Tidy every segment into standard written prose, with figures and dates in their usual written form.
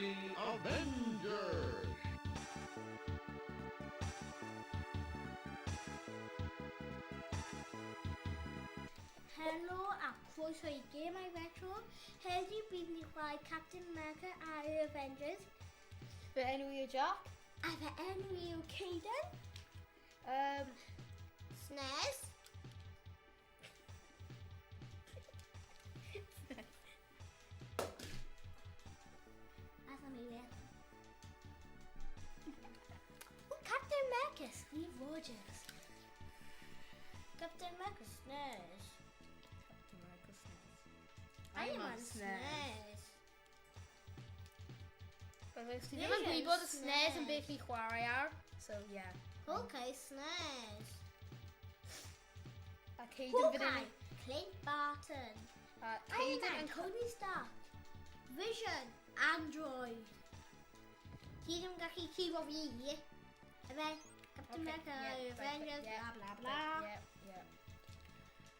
The Avengers! Helo a croeso i Gemau Retro. Heddiw bydd ni chwarae Captain America a yr Avengers. Fy enw i yw Jack. A fy enw i yw Caden. Snes. That's Amelia. Oh, Captain America, Steve Rogers. Captain America, Snes. Captain America Snes. Iron Man, Snes. Os ti ddim yn gwybod y SNES yn beth i chwarae ar, so yeah. Hawkeye, Snes. A Caden fydd yn... Hawkeye, Clint Barton. A Iron Caden Man, yn... Tony Stark. Vision, Android. Ti ddim yn gallu curo fi. Efe, Captain America, yeah, Avengers, right, yeah, bla bla bla. Yeah, yeah.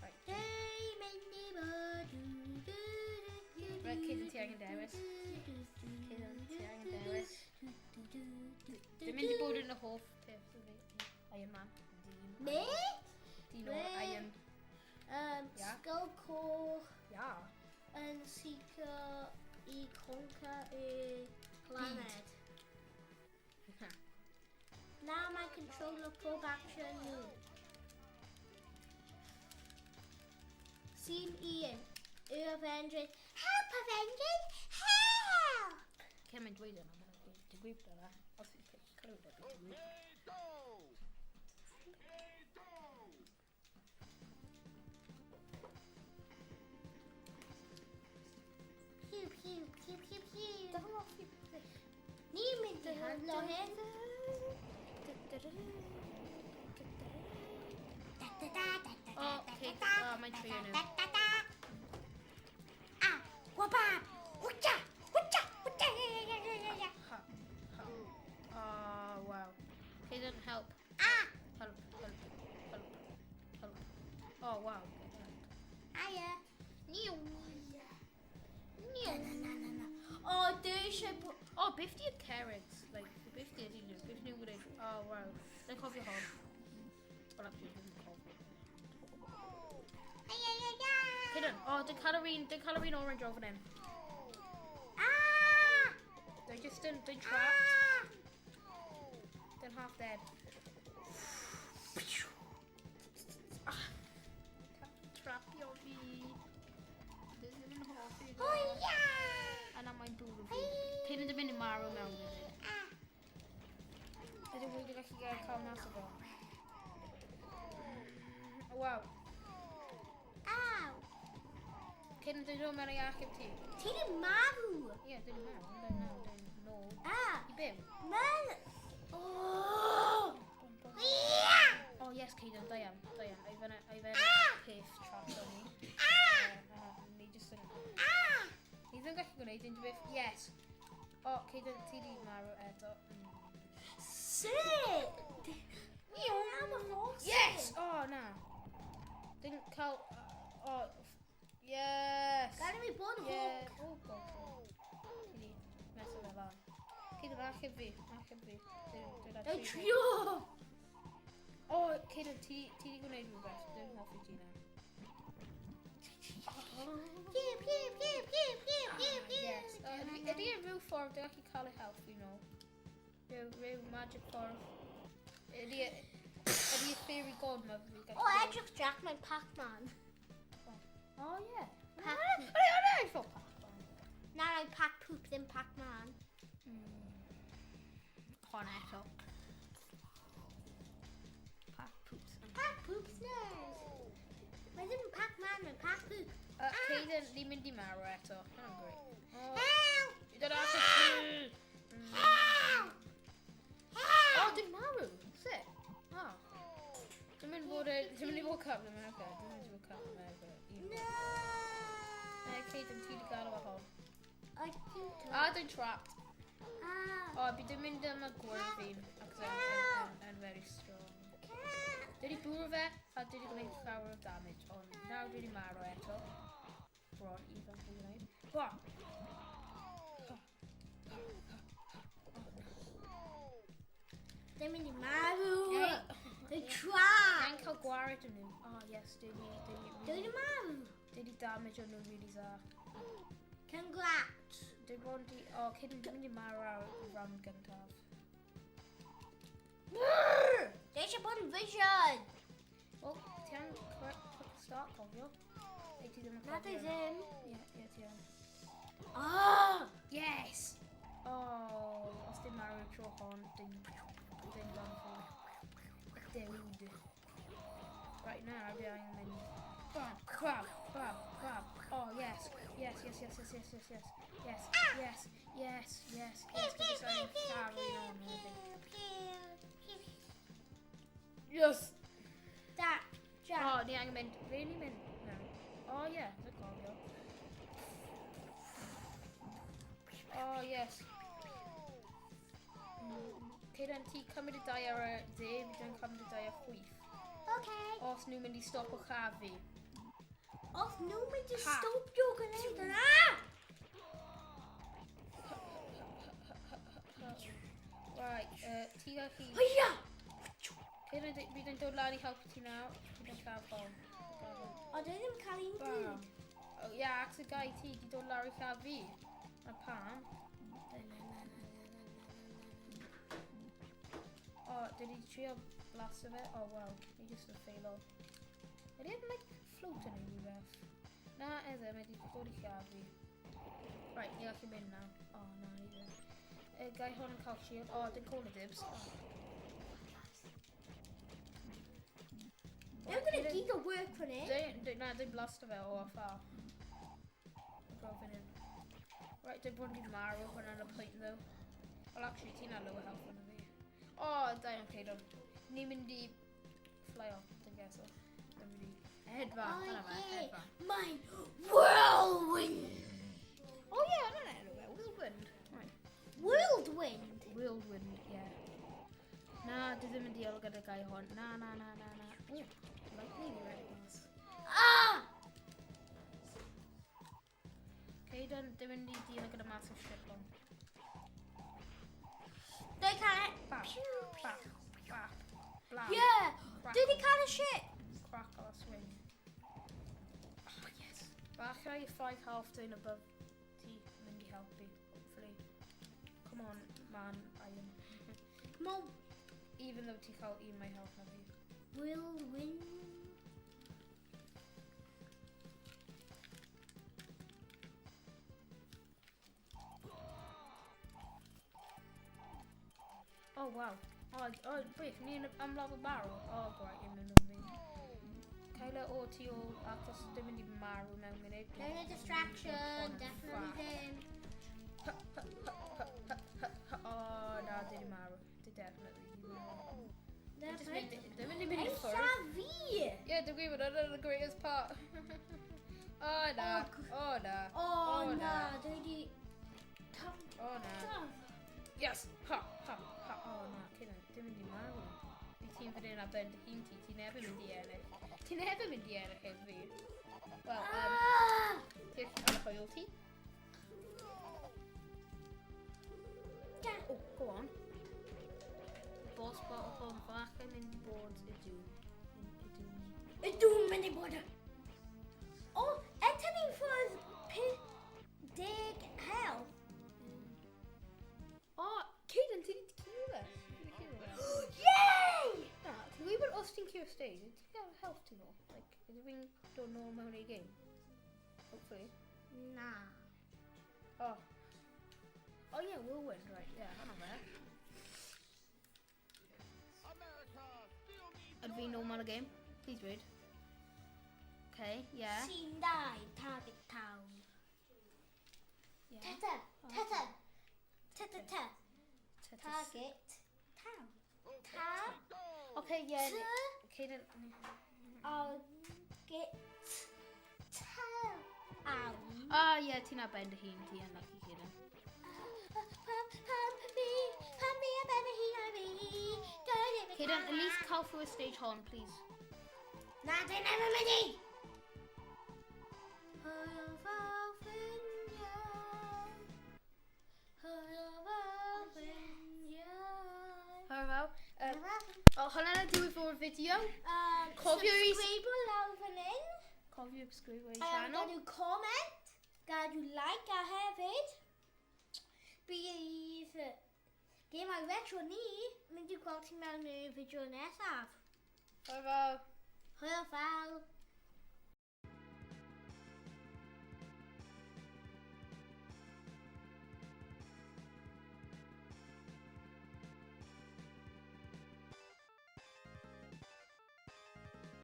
Right. Hey, mynd i bod, du, du, du, du, Right, Caden, ti du, angen dewis. du, du, du, Caden, ti angen du, dewis. du, du, du, du, Dwi'n mynd i bod yn y hoff peth o fi. Iron Man. Dyn. Me? Dyn o'r Me? Iron. Ia. Skull Core Ia. yn seeker i conquer y planet. Na. Now mae'n controller pob action nhw. Scene 1. Y Avengers. Help Avengers! Help! Cyn mae'n dweud yna, mae'n digwydd yna. Os ti'n clywed e, dwi'n digwydd. Okay, go! Okay, go! Pew, pew, pew, pew, pew. Dal off i... Ni'n mynd i handlo hyn. Da, da, da, da, da, O, da, Kate, da, o, mae'n trio da, nhw. da, da, da. Ah, wabab! Hwcha! Hwcha! Hwcha! Ya, ya, ya, ya, ya, ya. Ha, ha. Oh, wow. Caden, help. Ah! Help, help, help, help. Oh, wow. Hiya. Niw. Na, na, na, na, na. O, dwi eisiau... Oh, beth di'r carrots? Like, beth di ydyn nhw? Beth nhw'n gwneud? Oh, wow. Dwi'n cofio hon. Well, actually, dwi'n cofio. Hiya, ya, ya. Caden, oh, dwi'n cael yr un, dwi'n cael yr un orange o fan hyn. Ah! Dwi'n just yn, dwi'n trapped. Ah! Dwi'n half dead. Ah, Trapio fi. Dwi ddim yn hoffi. O, ia! A na mae'n bwrw fi. Caden yn mynd i marw mewn munud. Ah! Ydw i wedi gallu gael cael mas o fo? Waw. Aw! Caden, dwi'n dod mewn i achub ti. Ti di marw! Ie, dwi'n marw. Dwi'n nawr, dwi'n nôl. Ah! I byw. Mae'n... Oh! Ia! Oh, yes, Caden, da iawn, da iawn. Ai fe'n ai fe'n peth trap o'n ni. Ah! Ni just yn... Ah! Ni ddim gallu gwneud unrhyw beth. Yes. O, oh, Caden, ti di marw eto. Sut? Am y horse. Yes! Oh, na. Dwi'n cael... Oh, yes! Gad i fi bod yn Yeah. Hulk. Oh, God. Ti di meso fe lan. Caden, achub fi. Achub fi. Dwi'n Dwi'n trio! O, oh, Caden, ti di gwneud rhywbeth. Dwi'n hoffi ti na. Pew, pew, pew, pew, pew, pew, pew. Yes. Ydy e rhyw ffordd dwi'n gallu cael ei help fi nôl? Rhyw magic ffordd? Ydy e fairy godmother fi gallu... O, edrych Jack, mae'n Pac-Man. Oh, yeah. Pac- O, I thought Pac-Man. Na, mae'n Pac Poop, ddim Pac-Man. Hon eto. Pac Poops. Pac Poop Snares. Mae ddim yn Pac-Man, mae'n Pac Poop. Caden, ni'n mynd i marw eto. Hwnna'n great. Oh, Help! I dod achub ti! Help! O, Help! dwi'n marw. Sut? Oh. Dwi'n mynd bod Dwi'n mynd i bod Captain America. Dwi'n mynd i bod Captain America. No! Caden, ti wedi gael o hon. I think... A, dwi'n trapped. Ah. O, fi dwi'n mynd am y gwyrdd fi'n. Ac I'm very strong. Dwi wedi bwrw fe, a dwi wedi gwneud llawer o damage, ond nawr dwi wedi marw eto. Bron i fel fi wneud. Ba! Dwi'n mynd i marw. Ei. Dwi'n tra. Angen cael gwared o nhw. Oh, yes, dwi di... Dwi'n i marw. Dwi di damage o nhw really dda. Congrats. Dwi bron di... O, oh, cyn dwi'n mynd i marw ar y round gyntaf. Dwi eisiau bod yn Vision. Wel, ti angen quick start, cofio. Neu ti ddim yn Na, dwi cofio. ddim. Ie, ie, ti yn. Ah! Yes! Oh, os dim marw y tro hon, dim gone for. Dude. Right now, dwi angen mynd. Bam, bam, bam, bam. Oh, yes. Yes, yes, yes, yes, yes, yes, yes. Yes, yes, yes, yes, yes. Pew, Cos pew, I'm pew, carrying on pew, with it. pew, pew. Yes! Da, Jack. Oh, ni angen mynd. Ble ni'n mynd? No. Oh, yeah, dwi'n cofio. Oh, yes. Ceiran, ti cymryd y dau ar y dde, fi dwi'n cymryd y dau ar chwith. Okay. Os nhw'n mynd i stop o chafu. Os nhw'n mynd i Ha. stopio gwneud yna! Right, ti gallu... Hiya! Ceiran, fi dwi'n dod lawr i helpu ti nawr. Fi dwi'n lladd hon. O, dwi ddim cael un Bam. dyd. Oh, yeah, ac y gai ti di dod lawr i lladd fi. Na pam. O, dwi wedi trio blasto fe. Oh, wow. Ni just yn ffeilo. Ydy e'n, like, float yn ei rhywbeth? Na, edde, mae wedi dod i lladd fi. Right, ni gallu mynd nawr. O, oh, na, ni ddim. Y gai hwn yn cael shield. O, oh, dwi'n corner dibs. Oh. Dwi'n gwneud gyd o work fan hyn. Na, dwi'n blasto fe o afar. Go fan hyn. Right, dwi'n bod yn marw hwnna'n y point though. Well, actually, ti'n ar lower health yn fi. O, oh, da iawn, Caden. Ni'n mynd i fly off, dwi'n guess. Dwi'n mynd i hedfa, Oh, hwnna fe, yeah. hedfa. Mae'n whirlwind. Oh yeah, hwnna'n enw e, Whirlwind. Right. Whirlwind? Whirlwind, yeah. Na, dwi ddim yn deal gyda gai hwn. Na, na, na, na, na. Ooh, lightning rounds. Ah! Caden, dwi'n mynd i deal gyda massive shit hwn. Dwi'n cael e. Bap, Pew, bap, pew. bap, blam. Yeah! Crack. Dwi wedi cael y shit. Crack or swing. Oh, yes. Falle 5 health dwi'n above ti mynd i helpu, hopefully. Come on, man, I am. Come on. Even though ti cael un my health na fi. Whirlwind. Oh, wow. Oh, oh beth, ni'n ymladd y barrel. Oh, great, un mynd yn fi. Kyla o ti o, achos dwi'n mynd i marw mewn munud. No, no distraction. Definitely Crap. ddim. Oh, na, dwi di marw. Dwi definitely di marw. Na, Just paid. Dwi'n mynd i mynd i Ei, ffwrdd. sa fi! Ie, dwi'n gwybod, hwnna'n the greatest part. Oh, na. Oh, na. Oh, Oh, na, na. dwi wedi... Oh, na. Yes! Ha, ha, ha. Oh, na, Cynna, dwi'n mynd i marw. Fi ti'n fan hyn ar ben dy hun ti, ti'n never mynd i ennill. Ti'n never mynd i ennill heb fi. Wel, Ah! ti'n ar y hwyl ti. Da. Oh, go on. Boss battle hwn falle mynd i bod y Doom. Y Doom. Y Doom mynd i bod y... O, eto ni'n ffwrdd 50 health. O, oh, Caden, ti wedi curo fe? Ti wedi curo fe? Yay! Na, ti'n gwybod os ti'n curo stage, ti'n gael health ti'n ôl? Like, ydw fi'n dod nôl mewn i game? Hopefully. Na. Oh. Oh yeah, Whirlwind, right, yeah, hwnna fe. America, steal me Ydw fi'n nôl mewn y game? Please read. Okay, yeah. Scene 2, Target Town. Yeah. Tata, tata, tata, ta. Target Town. Ta, Okay, yeah. t, Caden, target, town. Ah, yeah, ti'n ar ben dy hun, ti yn lucky, Caden. Pam, pam, fi, pam fi a ben fy hun ar fi. Dwi ddim yn Caden, at cael least cael through y stage hon, please. Na, dwi ddim yn mynd i! Hwyl fawr ffrindiau. Hwyl fawr ffrindiau. Hwyl fawr. fideo. Cofio i lawr fan hyn. Cofio subscribe i'r channel. Gadw comment, gadw like a hefyd. Bydd Gemau Retro ni mynd i gweld ti mewn y fideo nesaf. Hwyl fawr. Hwyl fawr.